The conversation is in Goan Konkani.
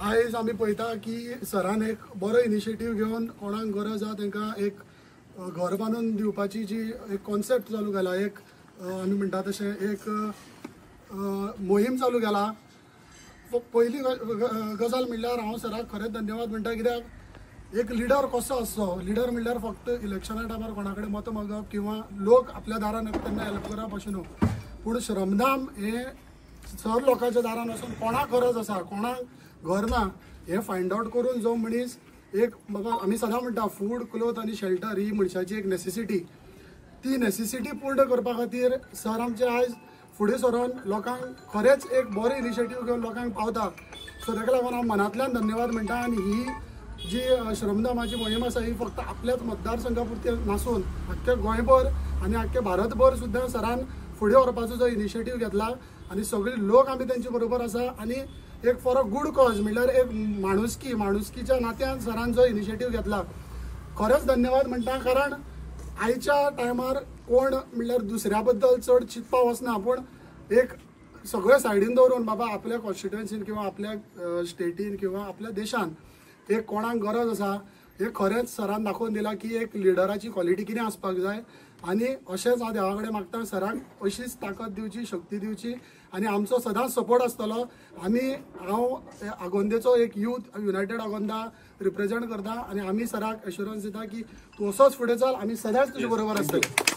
आयज आमी पळयता की सरान एक बरो इनिशिएटीव घेवन कोणाक गरज आसा तांकां एक घर बांदून दिवपाची जी एक कॉन्सेप्ट चालू केला, एक आमी म्हणटा तशें एक मोहीम चालू केला. पयली गजाल म्हणल्यार हांव सराक खरेंच धन्यवाद म्हणटा, कित्याक एक लिडर कसो आसचो, लिडर म्हणल्यार फक्त इलेक्शना टायमार कोणा कडेन मतां मागप किंवा लोक आपल्या दारान येता तेन्ना हेल्प करप अशें न्हू, पूण श्रमदान हें सर लोकांच्या दारान वचून कोणाक गरज आसा कोणाक घर ना हें फायंड आवट करून जो मनीस एक बाबा आमी सदां म्हणटा फूड क्लोथ आनी शेल्टर ही मनशाची एक नेसेसिटी, ती नेसेसिटी पूर्ण करपा खातीर सर आमचे आयज फुडें सरोन लोकांक खरेंच एक बरो इनिशिएटीव घेवन लोकांक पावता. सो ताका लागून हांव मनांतल्यान धन्यवाद म्हणटा. आनी ही जी श्रमदामाची मोहीम आसा ही फक्त आपल्याच मतदारसंघा पुरती नासून आख्खे गोंयभर आनी आख्खे भारतभर सुद्दां सरान फुडें व्हरपाचो जो इनिशिएटीव घेतला आनी सगळे लोक आमी तेंचे बरोबर आसा. आनी एक फॉर अ गूड कॉज म्हणल्यार एक माणुसकी, माणुसकीच्या नात्यान सरान जो इनिशिएटीव घेतला खरेंच धन्यवाद म्हणटा. कारण आयच्या टायमार कोण म्हणल्यार दुसऱ्या बद्दल चड चिंतपा वचना, पूण एक सगळे सायडीन दवरून बाबा आपल्या कॉन्स्टिट्युएन्सीन किंवा आपल्या स्टेटीन किंवा आपल्या देशान एक कोणाक गरज आसा हे खरेंच सरान दाखोवन दिला की एक लिडराची क्वॉलिटी कितें आसपाक जाय. आनी अशेंच हांव देवा कडेन मागता सराक अशीच ताकद दिवची, शक्ती दिवची आनी आमचो सदांच सपोर्ट आसतलो. आमी हांव आगोंदेचो एक यूथ युनायटेड आगोंदा रिप्रेजेंट करता आनी आमी सराक एश्युरन्स दिता की तूं असोच फुडें चल, आमी सदांच तुजे बरोबर आसतले.